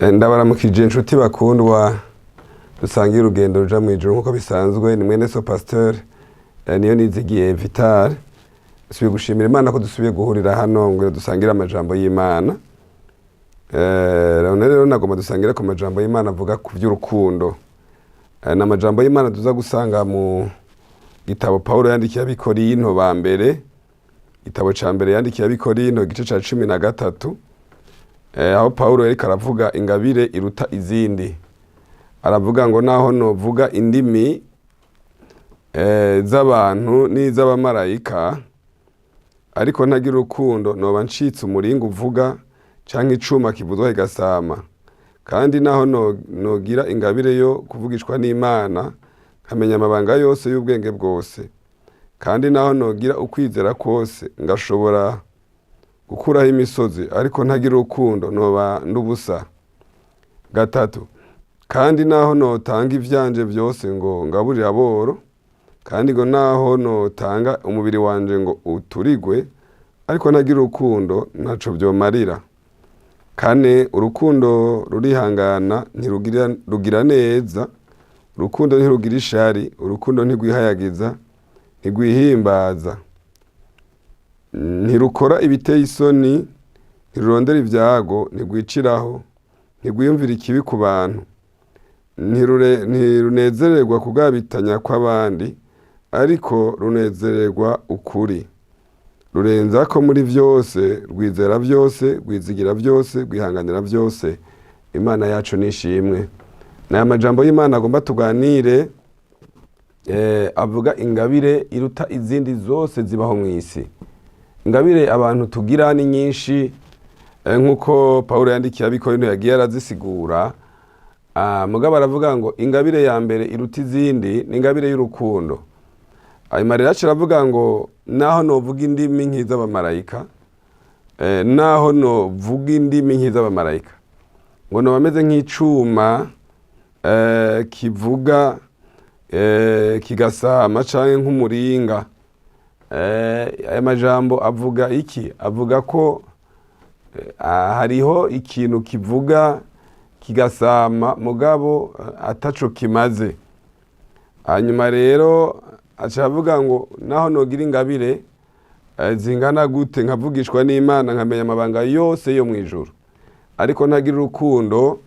Ndabaramukije inshuti bakundwa dusangiye urugendo ruja mw'ijuru. Nk'uko bisanzwe ni mwene so pasteur niyo nizigiye Vital. Dusubiye gushimira Imana ko dusubiye guhurira hano ngo dusangire amajambo y'Imana. None rero nagomba dusangire ku majambo y'Imana avuga ku vy'urukundo. Ni amajambo y'Imana tuza gusanga mu gitabo Pawulo yandikiye ab'Ikorinto ba mbere, igitabo ca mbere yandikiye ab'Ikorinto, igice ca 13, aho Pawulo yariko aravuga ingabire iruta izindi. Aravuga ngo naho novuga indimi z'abantu n'iz'abamarayika, ariko ntagira urukundo, noba ncitse umuringa uvuga canke icuma kivuzwa kigasama. Kandi naho nogira ingabire yo kuvugishwa n'Imana, nkamenya amabanga yose y'ubwenge bwose, kandi naho nogira ukwizera kwose ngashobora gukuraho imisozi, ariko ntagira urukundo, noba ndubusa. Gatatu, kandi naho notanga ivyanje vyose ngo ngaburire aboro, kandi ngo naho notanga umubiri wanje ngo uturigwe, ariko ntagira urukundo, ntaco vyomarira. Kane, urukundo rurihangana, ntirugira rugira neza, urukundo ntirugira ishari, urukundo ntirwihayagiza, ntirwihimbaza, ntirukora ibiteye isoni, ntirurondera ivyago, ntirwiciraho, ntirwiyumvira ikibi ku bantu, ntirunezererwa kugabitanya kw'abandi, ariko runezererwa ukuri. Rurenzako muri vyose, rwizera vyose, rwizigira vyose, rwihanganira vyose. Imana yacu nishimwe. N'aya majambo y'Imana agomba tuganire, avuga ingabire iruta izindi zose zibaho mw'isi. Ingabire abantu tugira ni nyinshi, nk'uko Pawulo yandikiye ab'Ikorinto yagiye arazisigura. Mugabo aravuga ngo ingabire ya mbere iruta izindi ni ingabire y'urukundo. Hanyuma rero aca aravuga ngo naho novuga indimi nk'iz'abamarayika, naho novuga indimi nk'iz'abamarayika, ngo noba meze nk'icuma kivuga kigasama canke nk'umuringa. Aya majambo avuga iki? Avuga ko hariho ikintu kivuga kigasama, mugabo ataco kimaze. Hanyuma rero aca avuga ngo naho nogira ingabire zingana gute, nkavugishwa n'Imana, nkamenya amabanga yose yo mw'ijuru, ariko ntagira urukundo,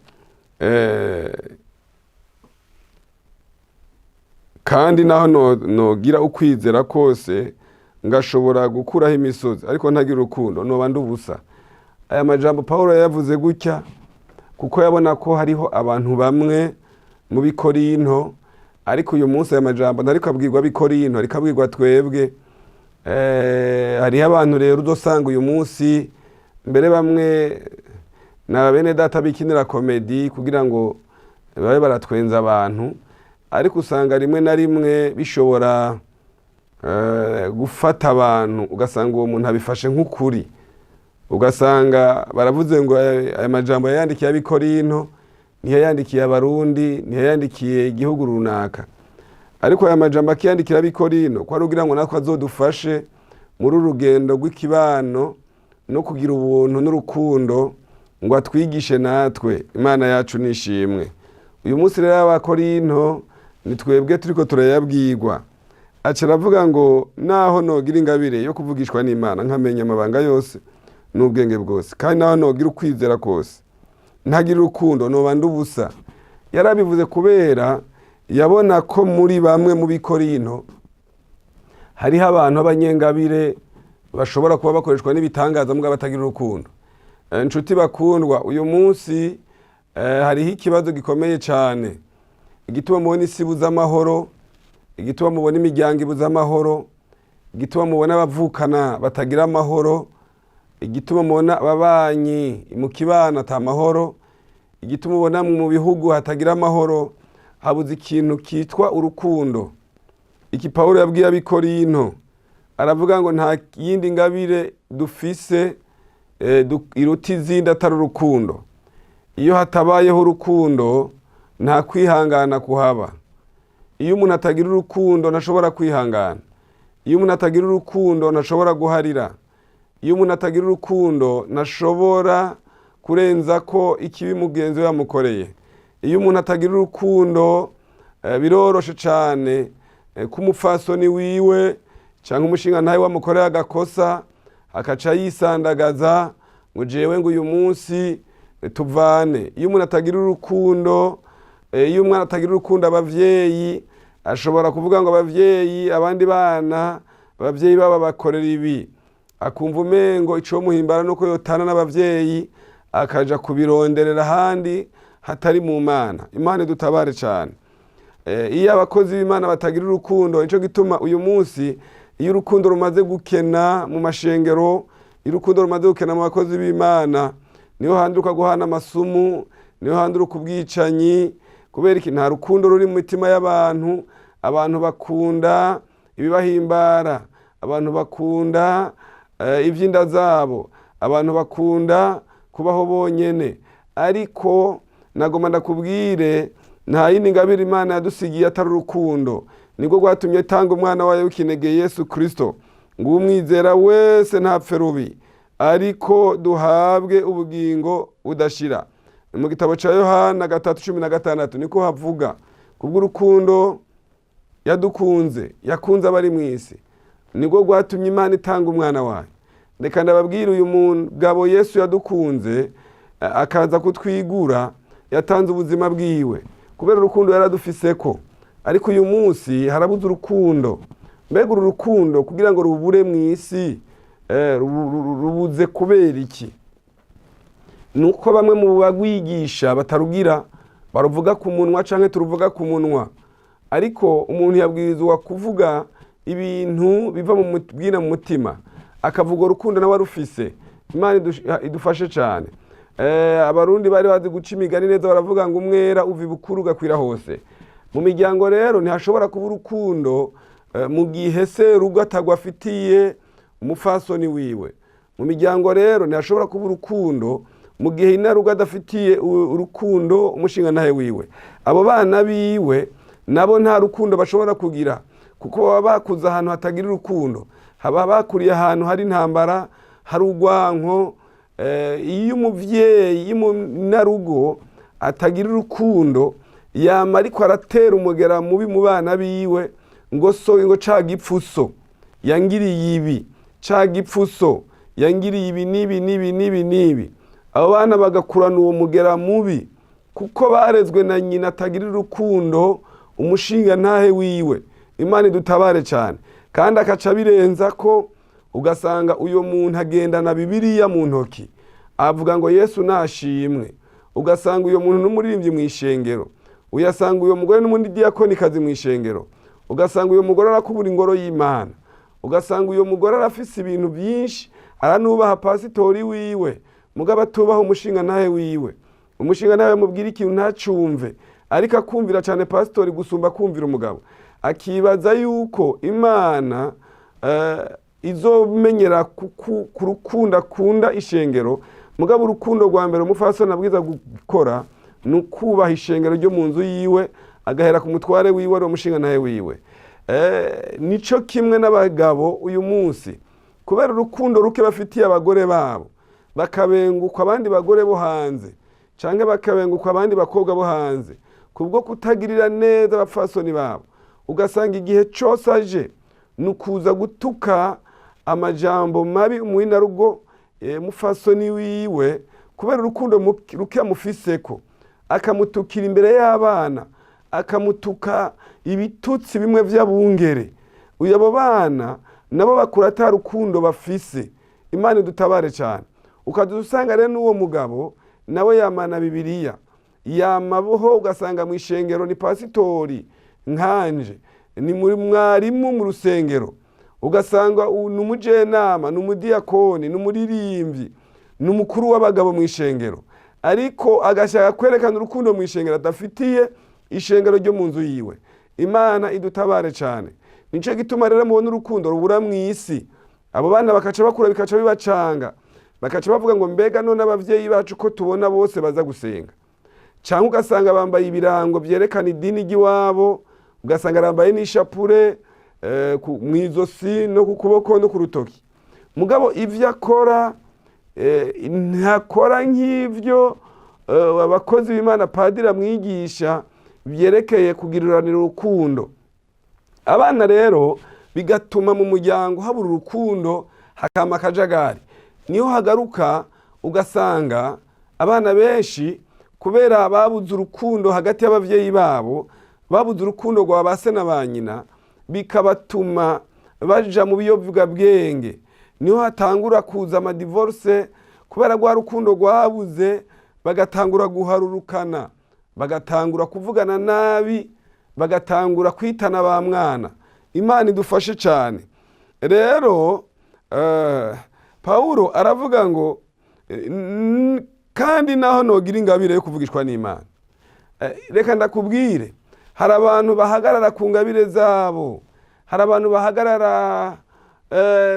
kandi naho nogira ukwizera kose ngashobora gukuraho imisozi, ariko ntagira urukundo, noba ndi ubusa. Aya majambo Pawulo yayavuze gutya kuko yabona ko hariho abantu bamwe mu b'Ikorinto, ariko uyu munsi aya majambo ntariko abwirwa ab'Ikorinto, ariko abwirwa twebwe. Hariho abantu rero udosanga uyu munsi mbere bamwe na bene data bikinira komedi kugira ngo babe baratwenza abantu, ariko usanga rimwe na rimwe bishobora gufata abantu, ugasanga uwo muntu abifashe nk'ukuri, ugasanga baravuze ngo aya majambo yayandikiye ab'Ikorinto, ntiyayandikiye abarundi, ntiyayandikiye igihugu runaka, ariko aya majambo akiyandikira ab'Ikorinto ko ari kugira ngo natwe azodufashe muri uru rugendo rw'ikibano no kugira ubuntu n'urukundo, ngo atwigishe natwe. Imana yacu nishimwe. Uyu munsi rero abakorinto ni twebwe turiko turayabwirwa. Aca aravuga ngo naho nogira ingabire yo kuvugishwa n'Imana, nkamenya amabanga yose n'ubwenge bwose, kandi naho nogira ukwizera kose, ntagira urukundo, noba ndi ubusa. Yarabivuze kubera yabona ko muri bamwe mu b'Ikorinto hariho abantu b'abanyengabire bashobora kuba bakoreshwa n'ibitangaza mugabo batagira urukundo. Nshuti bakundwa, uyu munsi hariho ikibazo gikomeye cane. Igituma mubona isi ibuze amahoro, igituma mubona imiryango ibuze amahoro, igituma mubona abavukana batagira amahoro, igituma mubona ababanyi mu kibano ata mahoro, igituma ubona mu bihugu hatagira amahoro, habuze ikintu kitwa urukundo. Iki Pawulo yabwiye ab'Ikorinto, aravuga ngo nta yindi ngabire dufise iruta izindi atari urukundo. Iyo hatabayeho urukundo nta kwihangana kuhaba. Iyo umuntu atagira urukundo ntashobora kwihangana. Iyo umuntu atagira urukundo ntashobora guharira. Iyo umuntu atagira urukundo ntashobora Kurenza ko ikibi mugenzi we yamukoreye. Iyo umuntu atagira urukundo, biroroshe cyane ko umupfasoni wiwe cyangwa umushingantahe wamukoreye agakosa, akaca yisandagaza ngo jewe ngo uyu munsi tuvane. Iyo umuntu atagira urukundo, iyo umwana atagira urukundo abavyeyi, ashobora kuvuga ngo abavyeyi, abandi bana abavyeyi baba bakorera ibi, akumva umengo ico muhimbara nuko yotana n'abavyeyi, akaja kubironderera ahandi hatari mu Mana. Imana idutabare cyane. Iyo abakozi b'Imana batagira urukundo, nico gituma uyu munsi iyo urukundo rumaze gukena mu mashengero, iyo urukundo rumaze gukena mu bakozi b'Imana, niho handuruka guhana amasumu, niho handuruka ubwicanyi. Kubera iki? Nta rukundo ruri mu mitima y'abantu. Abantu bakunda ibibahimbara, abantu bakunda iby'inda zabo, abantu bakunda kubaho bonyene. Ariko nagoma ndakubwire, nta yindi ngabire Imana yadusigiye atari urukundo. Nibwo rwatumye tanga umwana wayo w'ikinege Yesu Kristo, ngo umwizera wese ntapfe rubi, ariko duhabwe ubugingo budashira. Mu gitabo cya Yohana 3:16 niko havuga. Kubw'urukundo yadukunze, yakunze abari mu isi, nibwo rwatumye Imana itanga umwana wayo. Reka ndababwira, uyu mugabo Yesu yadukunze akaza kutwigura, yatanze ubuzima bwiwe kubera urukundo yaradufise ko. Ariko uyu munsi harabuze urukundo. Mbega uru rukundo kugira ngo rubure mu isi, rubuze kubera iki? Nuko bamwe mu bagwigisha batarugira, baruvuga ku munwa canke turuvuga ku munwa. Ariko umuntu yabwirizwa kuvuga ibintu biva mu bwina mu mutima, akavuga urukundo nawe arufise. Imana idufashe cyane. Abarundi bari bazi guca imigani neza, baravuga ngo umwera uva ibukuru ugakwira hose. Mu miryango rero ntihashobora kuba urukundo mu gihe serugo atagwa afitiye umupfasoni wiwe. Mu miryango rero ntihashobora kuba urukundo mu gihe inarugo adafitiye urukundo umushingantahe wiwe. Abo bana biwe nabo nta rukundo bashobora kugira, kuko baba bakuze ahantu hatagira urukundo, haba bakuriye ahantu hari intambara, hari urwanko. Iyo umuvyeyi, iyo umunarugo atagira urukundo, yama ariko aratera umugera mubi mu bana biwe, ngo so, ngo ca gipfuso yangiriye ibi, ca gipfuso yangiriye ibi n'ibi n'ibi n'ibi n'ibi. Abo bana bagakurana uwo mugera mubi kuko barezwe na nyina atagira urukundo umushinga ntahe wiwe. Imana idutabare cyane. Kandi akaca birenza ko ugasanga uyo muntu agendana Bibiliya mu ntoki, avuga ngo Yesu nashimwe. Ugasanga uyo muntu n'umuririmbyi mu ishengero, uyasanga uyo mugore n'umudiyakonikazi mu ishengero, ugasanga uyo mugore arakubura ingoro y'Imana, ugasanga uyo mugore arafise ibintu byinshi, aranubaha pasitori wiwe, mugabo atubaha umushinga ntahe wiwe. Umushinga ntahe mubwira ikintu ntacumve, ariko akumvira cyane pasitori gusumba kumvira umugabo, akibaza yuko Imana izomenyera ku rukundo akunda ishengero. Mugabo urukundo rwa mbere umupfasoni abwiza gukora ni ukubaha ishengero ryo mu nzu yiwe, agahera ku mutware wiwe, ari umushinga ntahe wiwe. Nico kimwe n'abagabo uyu munsi, kubera urukundo ruke bafitiye abagore babo, bakabengukwa abandi bagore bo hanze canke bakabengukwa abandi bakobwa bo hanze, kubwo kutagirira neza abapfasoni babo. Ugasanga igihe cose aje ni ukuza gutuka amajambo mabi umuhinarugo, mupfasoni wiwe, kubera urukundo ruke amufiseko, akamutukira imbere y'abana, akamutuka ibitutsi bimwe vy'abungere. Uyu abo bana nabo bakura ata rukundo bafise. Imana idutabare cyane. Ukaza usanga rero n'uwo mugabo nawe yamana Bibiliya, yamaboho, ugasanga mu ishengero ni pasitori nkanje, ni muri mwarimu mu rusengero, ugasanga ni umujenama, ni umudiyakoni, ni umuririmbyi, ni umukuru w'abagabo mu ishengero, ariko agashaka kwerekana urukundo mu ishengero adafitiye ishengero ryo mu nzu yiwe. Imana idutabare cyane. Nico gituma rero mubona urukundo rubura mu isi. Abo bana bakaca bakura, bikaca bibacanga, bakaca bavuga ngo mbega none abavyeyi bacu ko tubona bose baza gusenga? Cyangwa ugasanga bambaye ibirango byerekana idini ry'iwabo, ugasanga arambaye n'ishapure mw'izosi no ku kuboko no ku rutoki, mugabo ivyo akora Ntakora nk'ivyo abakozi b'Imana, padiri amwigisha byerekeye kugiriranira urukundo. Abana rero bigatuma mu muryango habura urukundo, hakama akajagari. Niho hagaruka ugasanga abana benshi, kubera babuze urukundo hagati y'abavyeyi babo, babuze urukundo rwa ba se na ba nyina, bikabatuma baja mu biyovyabwenge. Niho hatangura kuza amadivorce, kubera rwa rukundo rwabuze, bagatangura guharurukana, bagatangura kuvugana nabi, bagatangura kwitana ba mwana. Imana idufashe cyane. Rero Pawulo aravuga ngo kandi naho nogira ingabire yo kuvugishwa n'Imana. Reka ndakubwire, hari abantu bahagarara ku ngabire zabo, hari abantu bahagarara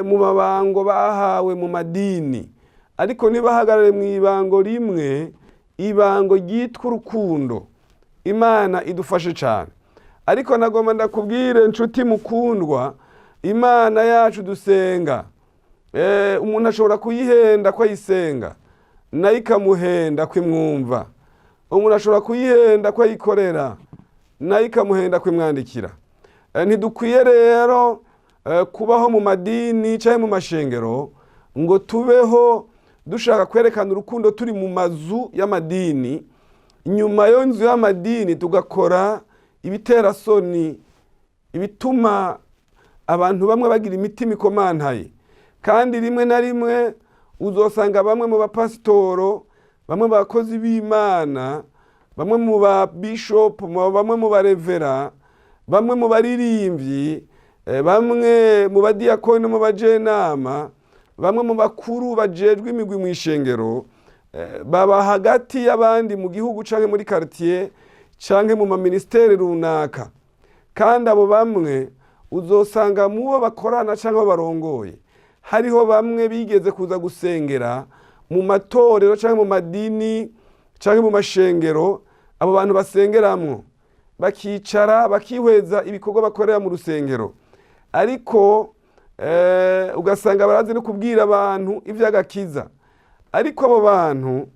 mu mabango bahawe mu madini, ariko ntibahagarare mu ibango rimwe, ibango ryitwa urukundo. Imana idufashe cyane. Ariko nagomba ndakubwire, nshuti mukundwa, Imana yacu dusenga, umuntu ashobora kuyihenda ko ayisenga, nayo ikamuhenda ko imwumva. Umuntu ashobora kuyihenda ko ayikorera, nayo ikamuhenda ko imwandikira. Ntidukwiye rero kubaho mu madini cyangwa mu mashengero ngo tubeho dushaka kwerekana urukundo turi mu mazu y'amadini, nyuma y'inzu y'amadini tugakora ibiterasoni, ibituma abantu bamwe bagira imitima ikomantaye. Kandi rimwe na rimwe uzosanga bamwe mu bapasitoro, bamwe mu bakozi b'Imana, bamwe mu ba bishopu, bamwe mu barevera, bamwe mu baririmbyi, bamwe mu badiyakoni no mu bajenama, bamwe mu bakuru bajejwe imigwi mu ishengero, baba hagati y'abandi mu gihugu canke muri quartier canke mu maministeri runaka. Kandi abo bamwe uzosanga mu bo bakorana canke barongoye hariho bamwe bigeze kuza gusengera mu matorero canke mu madini canke mu mashengero abo bantu basengeramwo, bakicara bakihweza ibikorwa bakorera mu rusengero, ariko ugasanga barazi no kubwira abantu ivy'agakiza. Ariko abo bantu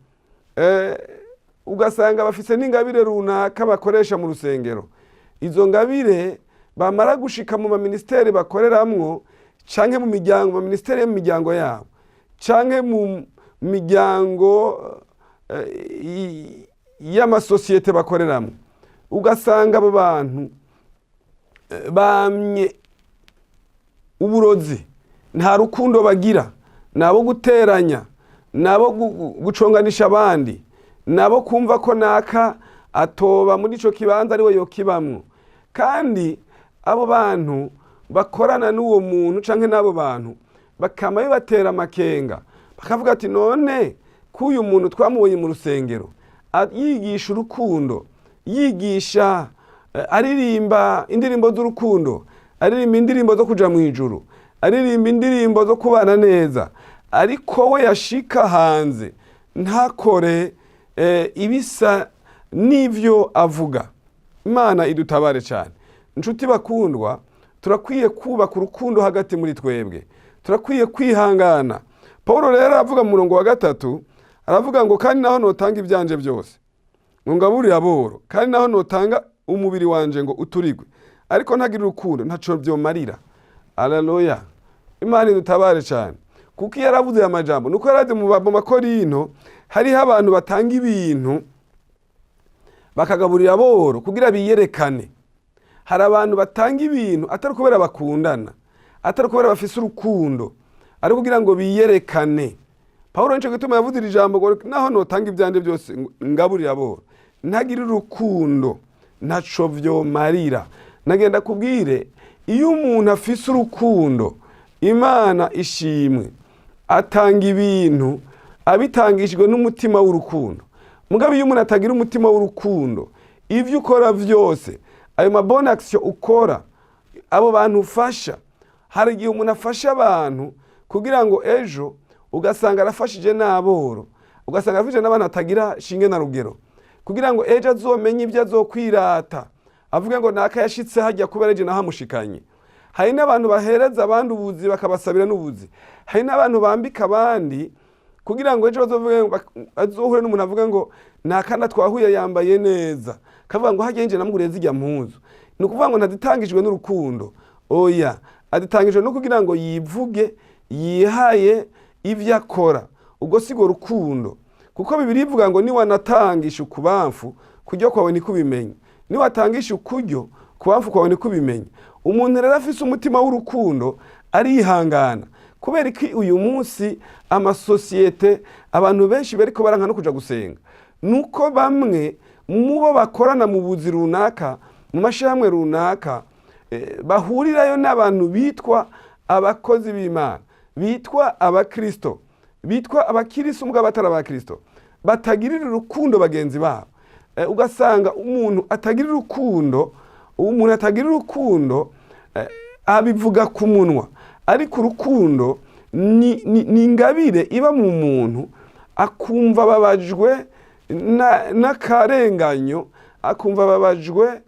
ugasanga bafise n'ingabire runaka bakoresha mu rusengero. Izo ngabire bamara gushika mu maministeri bakoreramwo canke mu miryango, mu ministeri yo mu miryango yabo canke mu miryango y'amasosiyete bakoreramwo, ugasanga abo bantu bamye uburozi, nta rukundo bagira, nabo guteranya, nabo guconganisha abandi, nabo kumva ko naka atoba muri ico kibanza ariwe yokibamwo. Kandi abo bantu bakorana n'uwo muntu canke n'abo bantu bakama bibatera amakenga, bakavuga ati: "None ko uyu muntu twamubonye mu rusengero yigisha urukundo, yigisha, aririmba indirimbo z'urukundo, aririmba indirimbo zo kuja mu ijuru, aririmba indirimbo zo kubana neza, ariko we yashika hanze ntakore ibisa n'ivyo avuga." Imana idutabare cyane. Inshuti bakundwa, turakwiye kubaka urukundo hagati muri twebwe, turakwiye kwihangana. Paul rero aravuga mu murongo wa 3, aravuga ngo: "Kandi naho notanga ibyanje byose ngo ngaburire aboro, kandi naho notanga umubiri wanje ngo uturigwe, ariko ntagira urukundo, ntaco byomarira." Aleluya! Imana idutabare cyane. Kuko iyo yaravuze aya majambo, nuko yaraze mu Bakorinto hariho abantu batanga ibintu bakagaburira aboro kugira biyerekane. Hari abantu batanga ibintu atari kubera bakundana, atari kubera bafise urukundo, ari kugira ngo biyerekane. Pawulo nico gituma yavuze iri jambo ngo: "Naho notanga ivyanje byose ngaburira aboro, ntagira urukundo, ntaco vyomarira." Nagenda kubwire, iyo umuntu afise urukundo, Imana ishimwe, atanga ibintu abitangishijwe n'umutima w'urukundo. Mugabo iyo umuntu atagira umutima w'urukundo, ivyo ukora vyose, ayo mabonnes actions ukora, abo bantu ufasha, hari igihe umuntu afasha abantu kugira ngo ejo, ugasanga arafashije n'aboro, ugasanga arafashije n'abantu batagira shinge na rugero, kugira ngo ejo azomenye ibyo azokwirata, avuge ngo naka yashitse hajya kubera ejo nahamushikanye. Hari n'abantu bahereza abandi ubuzi, bakabasabira n'ubuzi. Hari n'abantu bambika abandi. Kugira ngo ejo bazovuge ngo azohure n'umuntu avuge ngo nakana twahuye yambaye neza, kavuga ngo hajya yinjira namuguriye zirya mpuzu. Ni ukuvuga ngo ntazitangijwe n'urukundo, oya, azitangijwe no kugira ngo yivuge yihaye ibyo akora. Ubwo si rwo rukundo, kuko Bibiliya ivuga ngo niwanatangisha ukubamfu, kuryo kwawe nikubimenye, niwatangisha ukuryo, kubamfu kwawe nikubimenye. Umuntu rero afise umutima w'urukundo arihangana. Kubera ko uyu munsi amasosiyete, abantu benshi bariko baranka no kuja gusenga, nuko bamwe mu bo bakorana mu buzi runaka, mu mashyirahamwe runaka, bahurirayo n'abantu bitwa abakozi b'Imana, bitwa abakristo, bitwa abakiristo mbwa batari abakristo, batagirira urukundo bagenzi babo. Ugasanga umuntu atagira urukundo, umuntu atagira urukundo abivuga ku munwa, ariko urukundo ni ingabire iba mu muntu, akumva ababajwe n'akarenganyo, akumva ababajwe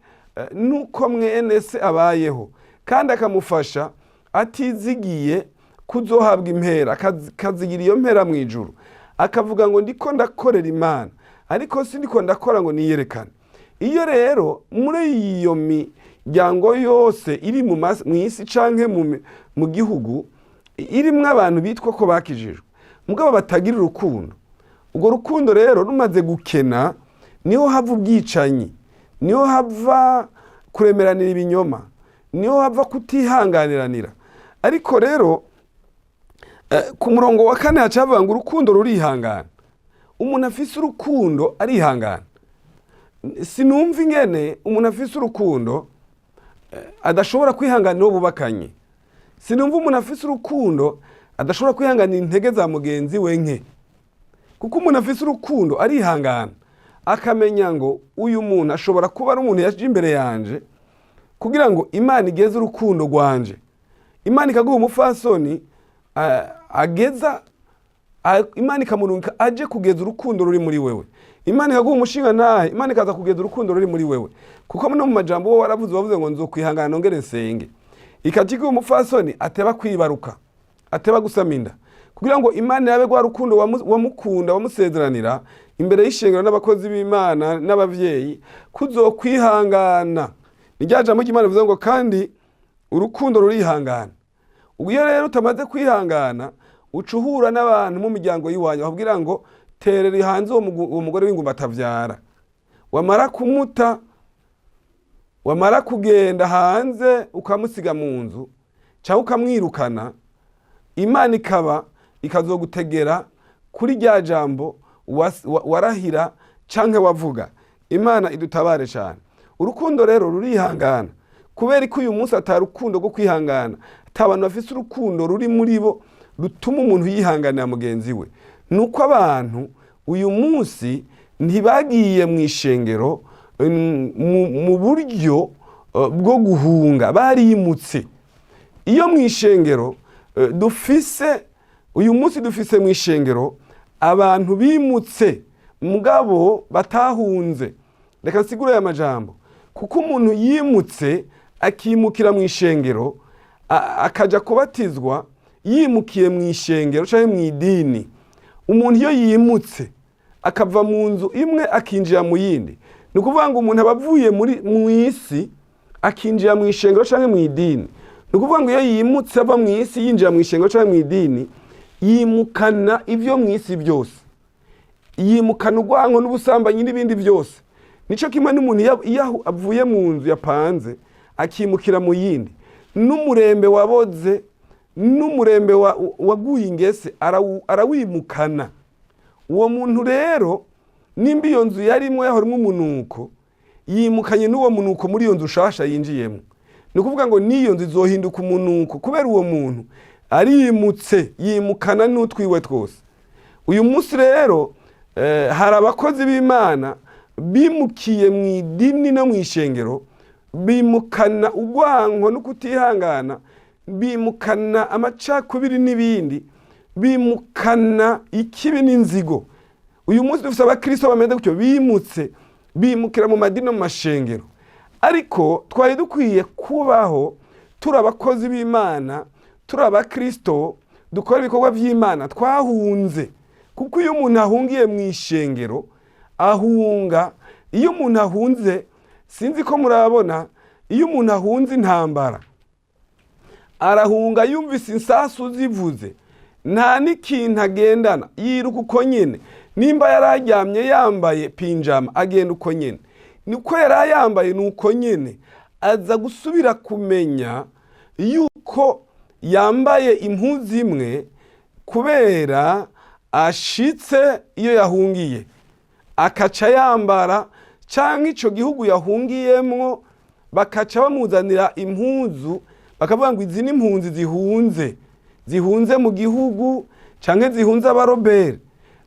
nuko mwene se abayeho, kandi akamufasha atizigiye kuzohabwa impera, akazigira iyo mpera mu ijuru, akavuga ngo ndiko ndakorera Imana, ariko si ndiko ndakora ngo niyerekane. Iyo rero muri iyo miryango yose iri mu isi canke mu gihugu irimwo abantu bitwa ko bakijijwe mugabo batagira urukundo, urwo rukundo rero rumaze gukena, niho hava ubwicanyi, niho hava kuremeranira ibinyoma, niho hava kutihanganiranira. Ariko rero ku murongo wa 4 haca havuga ngo urukundo rurihangana. Umuntu afise urukundo arihangana. Sinumva ingene umuntu afise urukundo adashobora kwihanganira uwo bubakanye. Sinumva umuntu afise urukundo adashobora kwihanganira intege za mugenzi we nke, kuko umuntu afise urukundo arihangana, akamenya ngo uyu muntu ashobora kuba ari umuntu yaje imbere yanje kugira ngo Imana igeze urukundo rwanje. Imana ikaguha umupfasoni, ageza Imana ikamurungika aje kugeza urukundo ruri muri wewe. Imana ikaguha umushinga ntahe, Imana ikaza kugeza urukundo ruri muri wewe, kuko no mu majambo wowe waravuze, wavuze ngo nzokwihangana nongere nsenge. Ikaca iguha umupfasoni ateba kwibaruka, ateba gusama inda, kugira ngo Imana yabe rwa rukundo wamukunda, wamusezeranira imbere y'ishengero n'abakozi b'Imana n'abavyeyi kuzokwihangana. Ni rya jambo ry'Imana rivuze ngo kandi urukundo rurihangana. Iyo rero utamaze kwihangana, uca uhura n'abantu mu miryango y'iwanyu bakubwira ngo terera hanze uwo mugore w'ingumba atavyara. Wamara kumuta, wamara kugenda hanze ukamusiga mu nzu cyangwa ukamwirukana, Imana ikaba ikazogutegera kuri rya jambo warahira canke wavuga. Imana idutabare cyane. Urukundo rero rurihangana. Kubera ko uyu munsi ata rukundo rwo kwihangana, ata bantu bafise urukundo ruri muri bo rutuma umuntu yihanganira mugenzi we, nuko abantu uyu munsi ntibagiye mu ishengero mu buryo bwo guhunga, barimutse. Iyo mu ishengero dufise uyu munsi, dufise mu ishengero abantu bimutse mugabo batahunze. Reka nsigure aya majambo, kuko umuntu yimutse akimukira mu ishengero, akaja kubatizwa yimukiye mu ishengero canke mu idini. Umuntu iyo yimutse akava mu nzu imwe akinjira mu yindi, ni ukuvuga ngo umuntu aba avuye mu isi akinjira mu ishengero canke mu idini. Ni ukuvuga ngo iyo yimutse ava mu isi yinjira mu ishengero canke mu idini, yimukana ibyo mu isi byose, yimukana urwango n'ubusambanyi n'ibindi byose. Nico kimwe n'umuntu iyo avuye mu nzu yapanze akimukira mu yindi, n'umurembe waboze, n'umurembe waguye ingese arawimukana. Uwo muntu rero nimba iyo nzu yarimwo yahorimwo umunuko, yimukanye n'uwo munuko muri iyo nzu nshasha yinjiyemo. Ni ukuvuga ngo n'iyo nzu izohinduka umunuko kubera uwo muntu arimutse, yimukana n'utwiwe twose. Uyu munsi rero hari abakozi b'Imana bimukiye mu idini no mu ishengero, bimukana urwango no kutihangana, bimukana amacakubiri n'ibindi, bimukana ikibi n'inzigo. Uyu munsi dufite abakristo bameze gutyo, bimutse bimukira mu madini no mu mashengero. Ariko twari dukwiye kubaho turi abakozi b'Imana, turi abakristo dukora ibikorwa by'Imana twahunze, Kuko iyo umuntu ahungiye mu ishengero ahunga, iyo umuntu ahunze, sinzi ko murabona, iyo umuntu ahunze intambara arahunga yumvise insasu zivuze, nta n'ikintu agendana, yiruka uko nyine. Nimba yari aryamye yambaye pinjama, agenda uko nyine, niko yari yambaye ni uko nyine. Aza gusubira kumenya yuko yambaye impuzu imwe kubera ashitse iyo yahungiye, akaca yambara, cyangwa icyo gihugu yahungiyemwo bakaca bamuzanira impuzu, bakavuga ngo izi ni impunzi zihunze mu gihugu cyangwa zihunze abaroberi.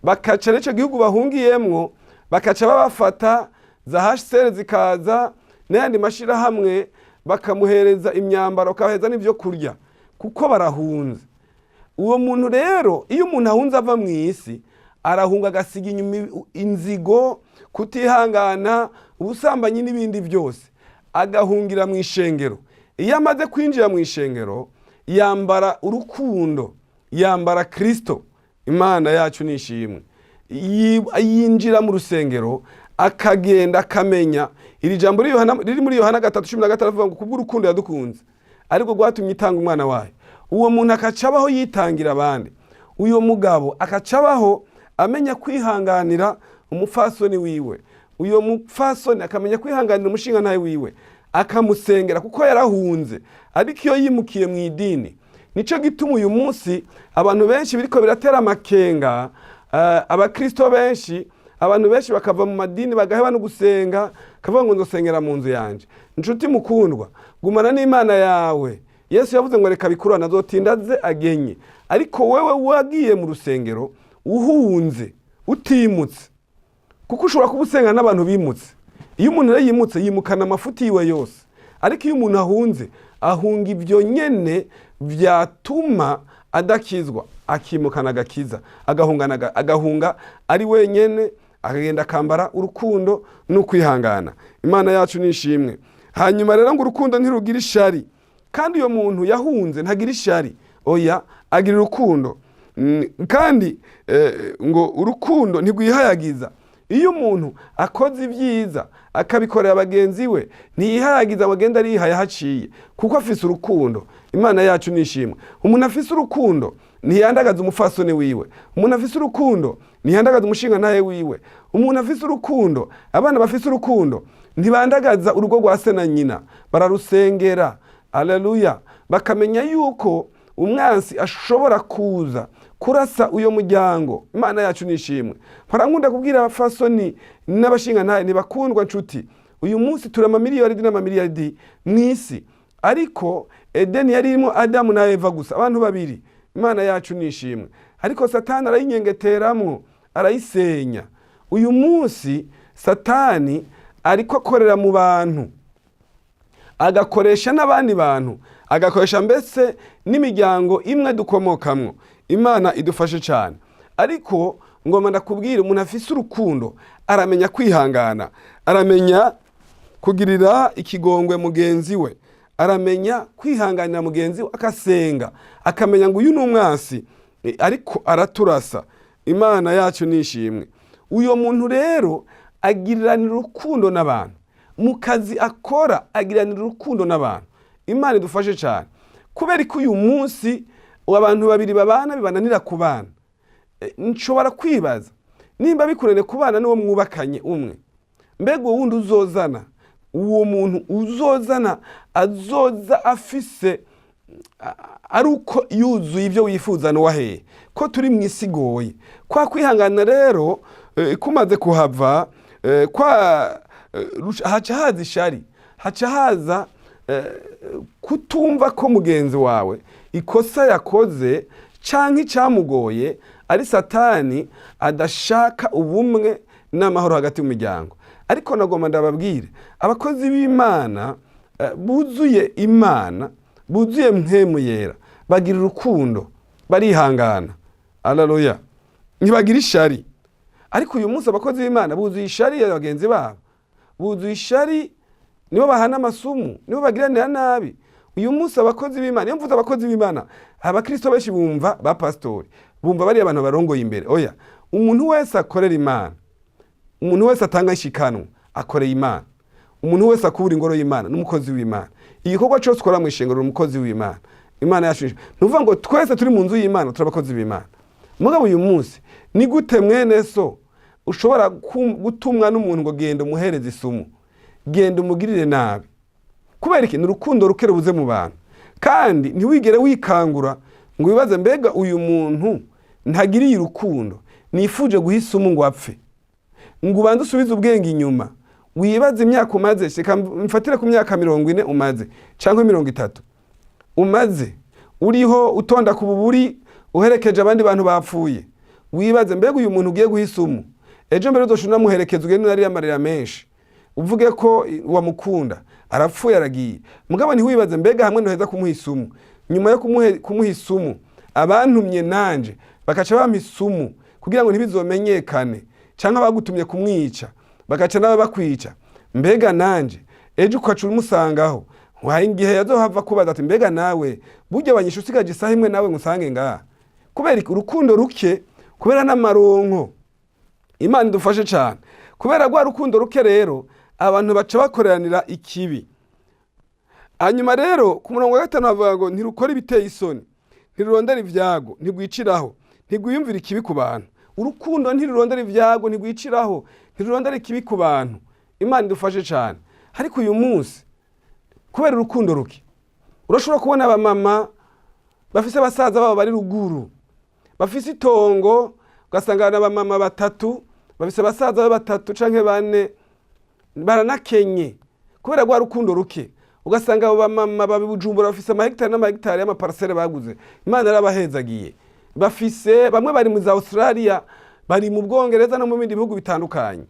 Bakaca n'icyo gihugu bahungiyemwo bakaca babafata, za HCR zikaza n'ayandi mashyirahamwe, bakamuhereza imyambaro, bakabahereza n'ibyo kurya kuko barahunze. Uwo muntu rero, iyo umuntu ahunze ava mu isi, arahunga agasiga inyuma inzigo, kutihangana, ubusambanyi n'ibindi byose, agahungira mu ishengero. Iyo amaze kwinjira mu ishengero yambara urukundo, yambara Kirisito. Imana yacu ni ishimwe. Yinjira mu rusengero akagenda akamenya iri jambo riri muri Yohana 3:15, avuga ngo kubw'urukundo yadukunze ariko rwatumye itanga umwana wayo. Uwo muntu akaca abaho yitangira abandi. Uyu mugabo akaca abaho amenya kwihanganira umupfasoni wiwe, uyu mupfasoni akamenya kwihanganira umushingantahe wiwe, akamusengera kuko yarahunze. Ariko iyo yimukiye mu idini, nicyo gituma uyu munsi abantu benshi biriko biratera amakenga, abakristo benshi, abantu benshi bakava mu madini, bagaheba no gusenga, kavuga ngo nzosengera mu nzu yanje. Inshuti mukundwa, gumana n'Imana yawe. Yesu yavuze ngo reka bikurana, azotinda aze agenye. Ariko wewe wagiye mu rusengero uhunze, utimutse, kuko ushobora kuba usenga n'abantu bimutse. Iyo umuntu rero yimutse, yimukana amafuti yiwe yose. Ariko iyo umuntu ahunze, ahunga ibyo nyene byatuma adakizwa, akimukana agakiza, agahunga ari wenyene, akagenda akambara urukundo n'ukwihangana. Imana yacu ni ishimwe. Hanyuma rero ngo urukundo ntirugira ishari, kandi uyo muntu yahunze ntagira ishari, oya, agira urukundo. Kandi ngo urukundo ntirwihayagiza. Iyo umuntu akoze ibyiza akabikorera bagenzi we, ntiyihayagiza ngo agende arihaye haciye, kuko afise urukundo. Imana yacu ni ishimwe. Umuntu afise urukundo ntiyandagaza umufasoni wiwe. Umuntu afise urukundo ntiyandagaza umushingantahe wiwe. Umuntu afise urukundo, abana bafise urukundo ntibandagaza urugo rwa se na nyina, bararusengera. Aleluya. Bakamenya yuko umwansi ashobora kuza kurasa uyo muryango. Imana yacu ni ishimwe. Mpora nkunda kubwira abafasoni n'abashingantahe, ntibakundwa nshuti, uyu munsi turi amamiliyaridi n'amamiliyaridi mu isi, ariko Edeni yari irimo Adamu na Eva gusa, abantu babiri. Imana yacu ni ishimwe. Ariko Satani arayinyengeteramwo, arayisenya. Uyu munsi Satani ariko akorera mu bantu, agakoresha n'abandi bantu, agakoresha mbese n'imiryango imwe dukomokamwo. Imana idufashe cyane. Ariko ngoma ndakubwira, umuntu afise urukundo aramenya kwihangana, aramenya kugirira ikigongwe mugenzi we, aramenya kwihanganira mugenzi we, akasenga, akamenya ngo uyu ni umwansi ariko araturasa. Imana yacu ni ishimwe. Uyo muntu rero agiriranira urukundo n'abantu mu kazi akora, agiranira urukundo n'abantu. Imana idufashe cyane. Kubera ko uyu munsi abantu babiri babana bibananira kubana, nshobora kwibaza nimba bikunaniye kubana n'uwo mwubakanye umwe, mbega uwo wundi uzozana, uwo muntu uzozana azoza afise ari uko yuzuye ibyo wifuza n'uwahehe, ko turi mu isi igoye. Kwa kwihangana rero kumaze kuhava, haca haza ishari, haca haza kutumva ko mugenzi wawe ikosa yakoze canke icyamugoye ari Satani adashaka ubumwe n'amahoro hagati mu miryango. Ariko nagomba ndababwire, abakozi b'Imana buzuye Imana, buzuye Mpwemu Yera, bagira urukundo, barihangana. Aleluya. Ntibagira ishari. Ariko uyu munsi abakozi b'Imana buzuye ishari ya bagenzi babo, buzuye ishari, nibo bahana amasumu, nibo bagiranira nabi. Uyu munsi abakozi b'Imana, iyo mvuze abakozi b'Imana, abakristo benshi bumva ba pastori, bumva bariya abantu barongoye imbere. Oya, Umuntu wese akorera Imana, umuntu wese atanga ishikanwa akoreye Imana, umuntu wese akubura ingoro y'Imana n'umukozi w'Imana. Igikorwa cyose ukora mu ishengero uri umukozi w'Imana. Imana yacu ni ukuvuga ngo twese turi mu nzu y'Imana turi abakozi b'Imana. Mugabo uyu munsi ni gute mwene so ushobora gutumwa n'umuntu ngo genda umuhereze isumu, genda umugirire nabi? Kubera iki? Ni urukundo ruke rubuze mu bantu. Kandi ntiwigere wikangura ngo wibaze, mbega uyu muntu ntagiriye urukundo nifuje guha isumu ngo apfe? Ngo ubanze usubize ubwenge inyuma, wibaze imyaka umaze. Reka mfatire ku myaka 40 umaze cyangwa 30 umaze uriho utonda ku buburi uherekeje abandi bantu bapfuye. Wibaze, mbega uyu muntu ugiye guha isumu, ejo mbere uzoshobora unamuherekeza ugende unarira amarira menshi uvuge ko wamukunda, arapfuye aragiye. Mugabo ntiwibaze, mbega hamwe ntuheza kumuha isumu, nyuma yo kumuha isumu abantumye nanje bakaca bampa isumu kugira ngo ntibizomenyekane, cyangwa bagutumye kumwica bagaca nabo bakwica, mbega nanje ejo ukaca umusangaho waha igihe yazohava kubaza ati mbega nawe burya wanyishe usigaje isaha imwe nawe ngusange ngaha? Kubera iki? Urukundo ruke, kubera n'amaronko. Imana idufashe cyane. Kubera rwa rukundo ruke rero abantu baca bakoreranira ikibi. Hanyuma rero ku murongo wa 5 bavuga ngo ntirukora ibiteye isoni, ntirurondera ibyago, ntirwiciraho, ntirwiyumvira ikibi ku bantu. Urukundo ntirurondera ibyago, ntirwiciraho, ntirurondera ikibi ku bantu. Imana idufashe cyane. Ariko uyu munsi kubera urukundo ruke urashobora kubona abamama bafise abasaza babo bari ruguru bafise itongo, ugasanga abamama batatu bafise abasaza babo batatu canke bane baranakenye. Kubera rwa rukundo ruke ugasanga abo bamama babi Bujumbura bafise amahegitari n'amahegitari y'amaparcelle baguze, Imana yarabahezagiye, bafise bamwe bari mu za Australia, bari mu Bwongereza no mu bindi bihugu bitandukanye.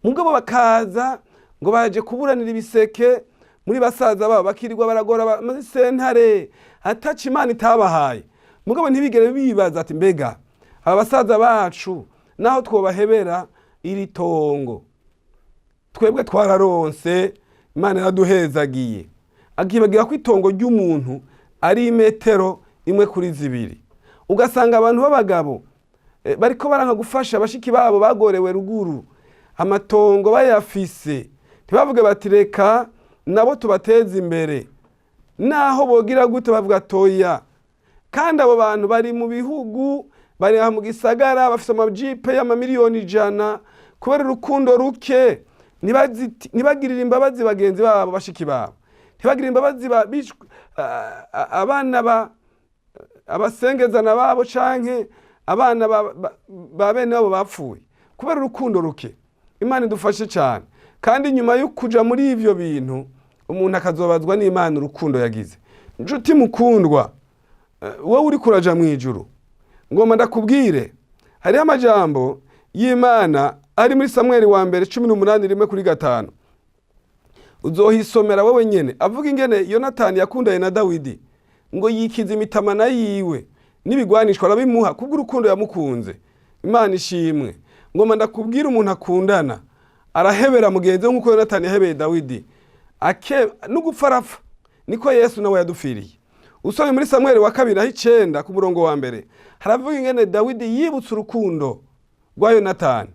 Mugabo bakaza ngo baje kuburanira ibiseke muri basaza babo, bakirirwa baragora muri sentare ataca Imana itabahaye. Mugabo ntibigere bibaza ati mbega aba basaza bacu naho twobahebera iri tongo, twebwe twararonse, Imana yaraduhezagiye. Akibagira ko itongo ry'umuntu ari imetero 1 kuri 2. Ugasanga abantu b'abagabo bariko baranka gufasha bashiki babo bagorewe ruguru, amatongo bayafise ntibavuge bati reka nabo tubateze imbere, naho bogira gute bavuga toya. Kandi abo bantu bari mu bihugu, bari aha mu gisagara, bafise amajipe y'amamiliyoni 100. Kubera urukundo ruke ntibagirire imbabazi bagenzi babo bashiki babo, ntibagirire imbabazi abana abasengezana babo canke abana ba bene babo bapfuye, kubera urukundo ruke. Imana idufashe cyane. Kandi nyuma yo kuja muri ivyo bintu umuntu akazobazwa n'Imana urukundo yagize. Nshuti mukundwa, wowe uri kuraja mu ijuru, ngomba ndakubwire hariho amajambo y'Imana ari muri Samweli wa mbere 18:1-5. Uzohisomera wowe nyene, avuga ingene Yonatani yakundanye na Dawidi, ngo yikiza imitamana yiwe n'ibigwanishwa arabimuha kubw'urukundo yamukunze. Imana ishimwe. Ngomba ndakubwira, umuntu akundana arahebera mugenzi we nk'uko Yonatani yahebeye Dawidi, n'ugupfa arapfa, niko Yesu nawe yadupfiriye. Usomye muri Samweli wa kabiri aho 9 ku murongo wa 1 haravuga ingene Dawidi yibutse urukundo rwa Yonatani,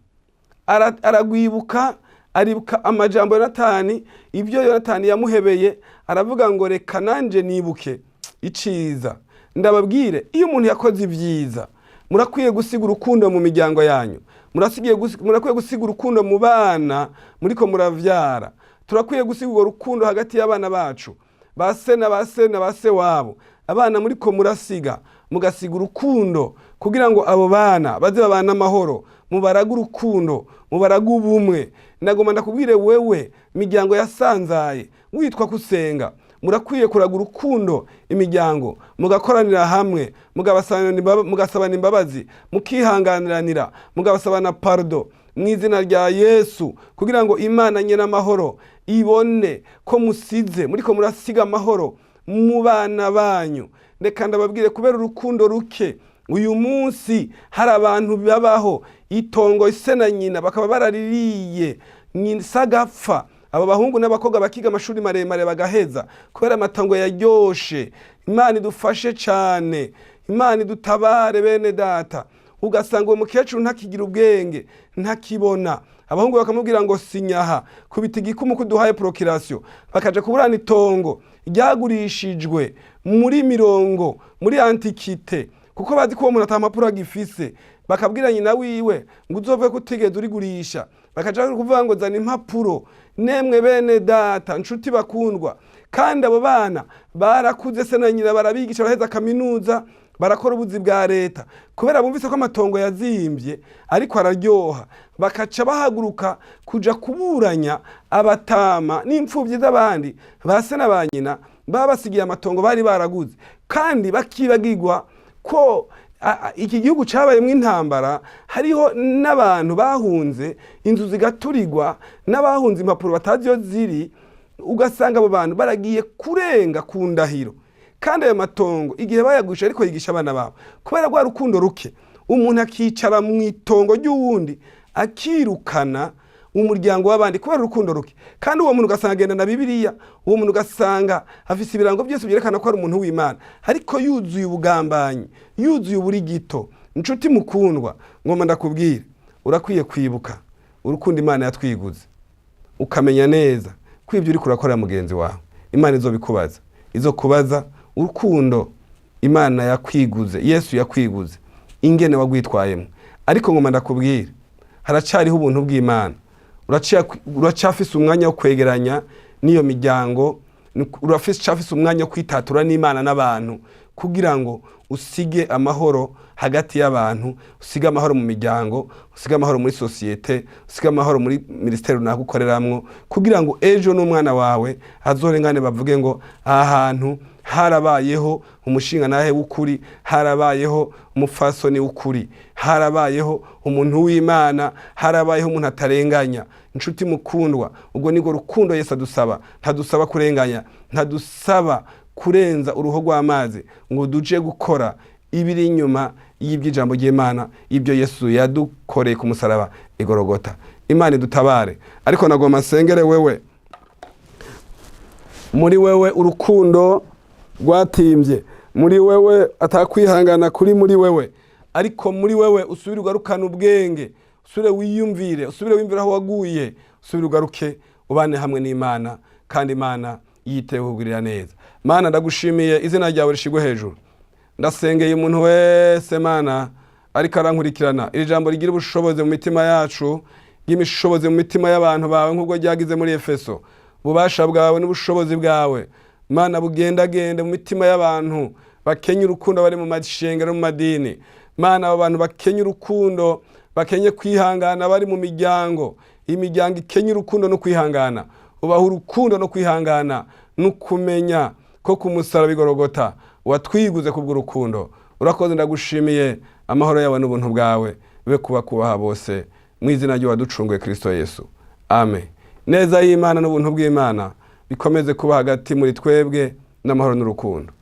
aragwibuka, aribuka amajambo Yonatani, ibyo Yonatani yamuhebeye, aravuga ngo reka nanje nibuke iciza. Ndababwire, iyo umuntu yakoze ibyiza murakwiye gusiga urukundo mu miryango yanyu, murakwiye gusiga urukundo mu bana muriko muravyara, turakwiye gusiga urwo rukundo hagati y'abana bacu, ba se na ba se na ba se wabo. Abana muriko murasiga, mugasiga urukundo kugira ngo abo bana baze babane amahoro, mubarage urukundo, mubarage ubumwe. Ndagomba ndakubwire wewe miryango yasanzaye witwa kusenga, murakwiye kuraga urukundo imiryango, mugakoranira hamwe, mugasabana imbabazi, mukihanganiranira, mugabasabana pardo mu izina rya Yesu, kugira ngo Imana nyene amahoro ibone ko musize muriko murasiga amahoro mu bana banyu. Reka ndababwire, kubera urukundo ruke uyu munsi hari abantu babaho itongo ise na nyina bakaba baraririye sagapfa, abo bahungu n'abakobwa bakiga amashuri maremare bagaheza kubera amatongo yaryoshe. Imana idufashe cyane, Imana idutabare bene data. Ugasanga uwo mukecuru ntakigira ubwenge, ntakibona. Abahungu bakamubwira ngo sinyaha, kubita igikumu kuduhaye procuration, bakaja kuburana itongo ryagurishijwe muri mirongo muri antiquité, kuko bazi ko uwo muntu ata mpapuro agifise. Bakabwira nyina wiwe ngo uzove ko utigeze urigurisha, bakaja kuvuga ngo zana impapuro. Nemwe bene data, nshuti bakundwa, kandi abo bana barakuze, se na nyina barabigisha, baraheza kaminuza, barakora ubuzi bwa leta. Kubera bumvise ko amatongo yazimbye ariko araryoha, bakaca bahaguruka kuja kuburanya abatama n'imfuvyi z'abandi, ba se na ba nyina baba basigiye amatongo bari baraguze. Kandi bakibagirwa ko iki gihugu cabayemwo intambara, hariho n'abantu bahunze, inzu zigaturirwa, n'abahunze impapuro batazi iyo ziri. Ugasanga abo bantu baragiye kurenga ku ndahiro, kandi ayo matongo igihe bayagurisha ariko yigisha abana babo. Kubera rwa rukundo ruke, umuntu akicara mu itongo ry'uwundi, akirukana umuryango w'abandi kubera urukundo ruke. Kandi uwo muntu ugasanga agenda na Bibiliya, uwo muntu ugasanga afise ibirango byose byerekana ko ari umuntu w'Imana, ariko yuzuye ubugambanyi, yuzuye uburigito. Inshuti mukundwa, ngomba ndakubwira, urakwiye kwibuka urukundo Imana yatwiguze, ukamenya neza ko ibyo uriko urakorera mugenzi wawe Imana izobikubaza, izokubaza urukundo Imana yakwiguze, Yesu yakwiguze, ingene wagwitwayemo. Ariko ngoma ndakubwira, haracariho ubuntu bw'Imana. Uracafise umwanya wo kwegeranya n'iyo miryango, uracafise umwanya wo kwitatura n'Imana n'abantu, kugira ngo usige amahoro hagati y'abantu, usige amahoro mu miryango, usige amahoro muri sosiyete, usige amahoro muri minisiteri runaka ukoreramwo, kugira ngo ejo n'umwana wawe azorengane bavuge ngo aha hantu harabayeho umushingantahe w'ukuri, harabayeho umupfasoni w'ukuri, harabayeho umuntu w'Imana, harabayeho umuntu atarenganya. Inshuti mukundwa, ubwo nibwo rukundo Yesu adusaba. Ntadusaba kurenganya, ntadusaba kurenza uruho rw'amazi ngo duje gukora ibiri inyuma y'iby'ijambo ry'Imana, ibyo Yesu yadukoreye ku musaraba igorogota. Imana idutabare. Ariko nagomba nsengere wewe, muri wewe urukundo rwatimbye, muri wewe atakwihangana kuri muri wewe, ariko muri wewe usubire ugarukane ubwenge, usubire wiyumvire, usubire wiyumvire aho waguye, usubire ugaruke ubane hamwe n'Imana, kandi Imana yiteho kugirira neza. Mana, ndagushimiye, izina ryawe rishigwe hejuru. Ndasengeye umuntu wese, Mana, ariko arankurikirana. Iri jambo rigira ubushobozi mu mitima yacu, ry'imishobozi mu mitima y'abantu bawe nk'ubwo ryagize muri Efeso. Ububasha bwawe n'ubushobozi bwawe, Mana, bugendagende mu mitima y'abantu bakenye urukundo, bari mu mashengero, mu madini. Mana, abo bantu bakenye urukundo, bakenye kwihangana, bari mu miryango, imiryango ikenye urukundo no kwihangana, ubaha urukundo no kwihangana no kumenya ko ku musaraba igorogota watwiguze kubw'urukundo. Urakoze, ndagushimiye. Amahoro yawe n'ubuntu bwawe be kuba kubaha bose, mu izina ry'uwaducunguye Kristo Yesu, amen. Neza y'Imana n'ubuntu bw'Imana bikomeze kuba hagati muri twebwe, n'amahoro n'urukundo.